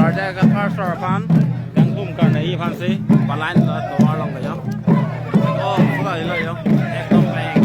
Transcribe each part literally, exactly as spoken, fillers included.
Arja ka first floor aphan, kangtum karne aphansi, palain lo tovar along kayo. Oh, pura hilo yo. Ekdom plain.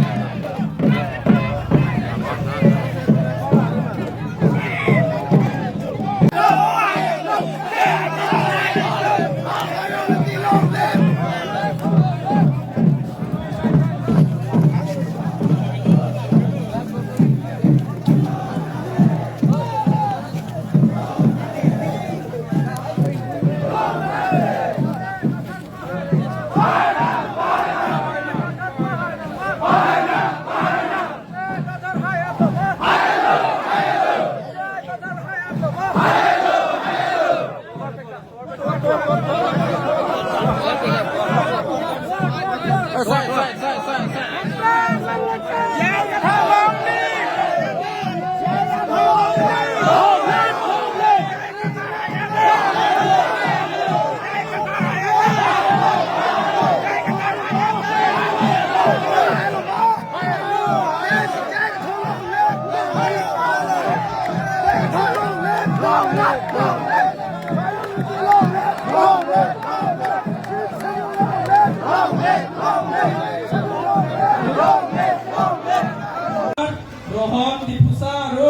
Rohan ডিফুচা আৰু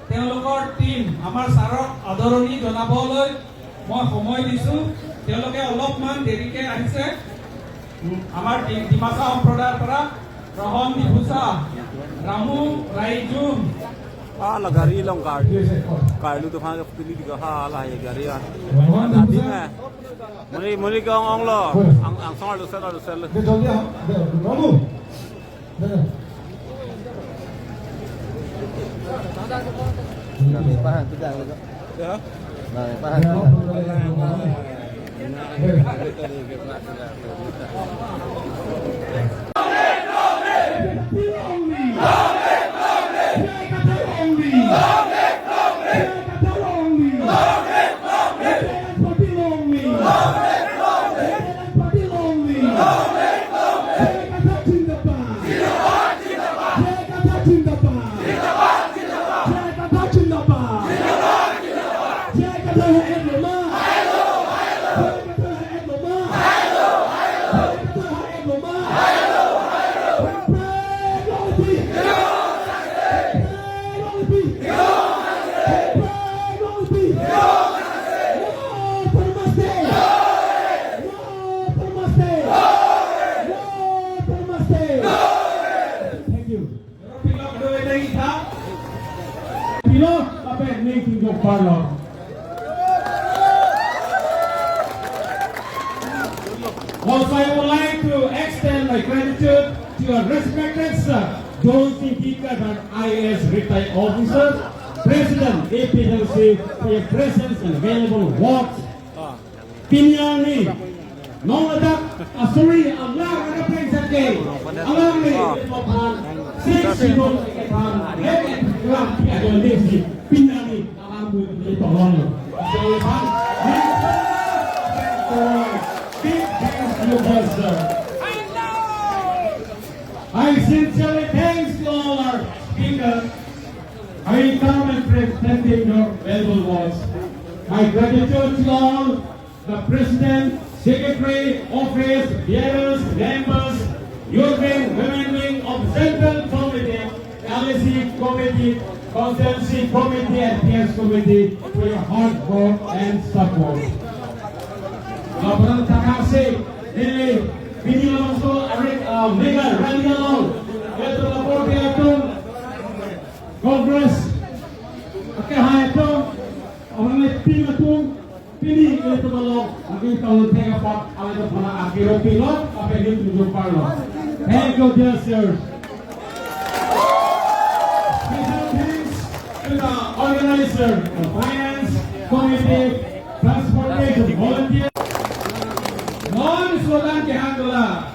তেওঁলোকৰ টিম, আমাৰ ছাৰক আদৰণি জনাবলৈ মই সময় দিছো। তেওঁলোকে অলপমান দেৰিকে আহিছে। উম, আমাৰ ডি-, ডিমাচা সম্প্ৰদায়ৰ পৰা ৰোহন ডিফুচা, ৰামু ৰাইজুম। Ah, la gari along kar. Karlu tu phan pili tiga ha la ye gari ah. Adi me. Muni, muni ke ong ong lo. Ang, angsong arlo sel, arlo sel. Dia joldi ah. Dia, Ramu. Dia. Kami paham tidak? Ya. Kami paham tidak? Thank you. Pilo, kape ning tunjuk parlo. Also, I would like to extend my gratitude to our respected sir, Don Singh Dikar, I A S retired officer, President A P H L C, for your presence and valuable words. Pini arni, non ladak, ah, sorry, alang ada pleng sake, alang ni, six zero, pini arni, alang bu di tolong. So, big thanks to you guys, sir. I sincerely thanks to all our speakers. I come and presenting your valuable words. My gratitude to all the president, secretary, office bearers, members, youth wing, women wing of Central Committee, L A C Committee, Constituency Committee, and P S Committee for your hard work and support. Laporan tangkasi, neli, pini langsung arik, uh, mega rally along. Yaitu lapor dia itu Congress. Oke, hai itu. Orang ni tim itu. Pini ilitum along, lake tahun tiga empat, alai tahun pernah akhir pilo, apa ini tunjuk parlo. Thank you, dear sir. Special thanks to the organizer, the finance committee, transportation volunteer. Non slogan ke hang dola.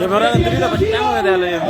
Camera nanti kita pecah ada lah ya.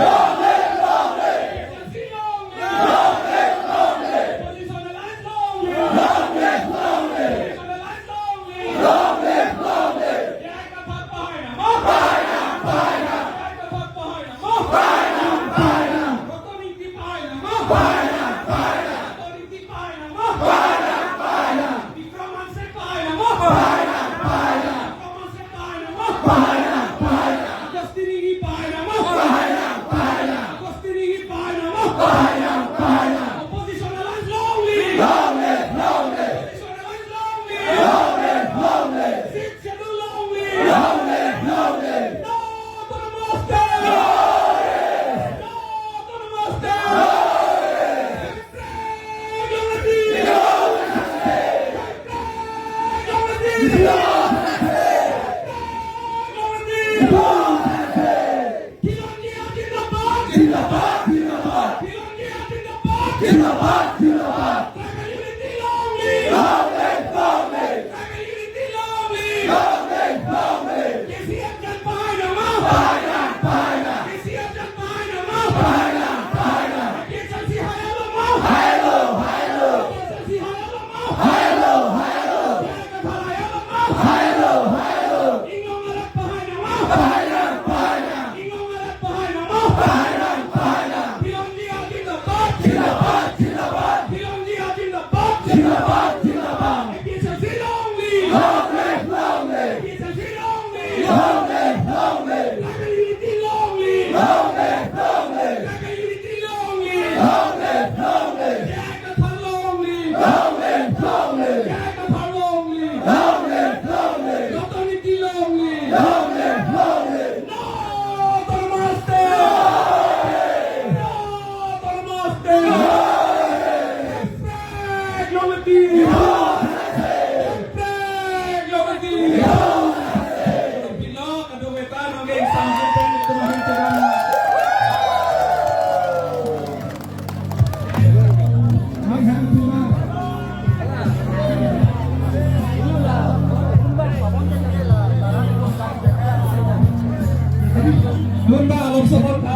Pahainang, pahainang. Agastini Hi pahainang ma? Pahainang, pahainang. Agastini Hi pahainang ma? Pahainang, pahainang. Opposition alliance long live! Long live, long live! Opposition alliance long live! Long live, long live! Sixth Schedule long live! Long live, long live! No autonomous state! No rest! No autonomous state! No rest! Long live, long live! Jai Kathar long live! Long live, long live! Jai Kathar long live! Long live, long live! Jotoni Engti long live! Long live, long live! No autonomous state! No autonomous state! Hashtag long live! Hashtag long live! Pilo kadokave ta nangke samjin pen itu mahin cerana. Lunda, lomsopon.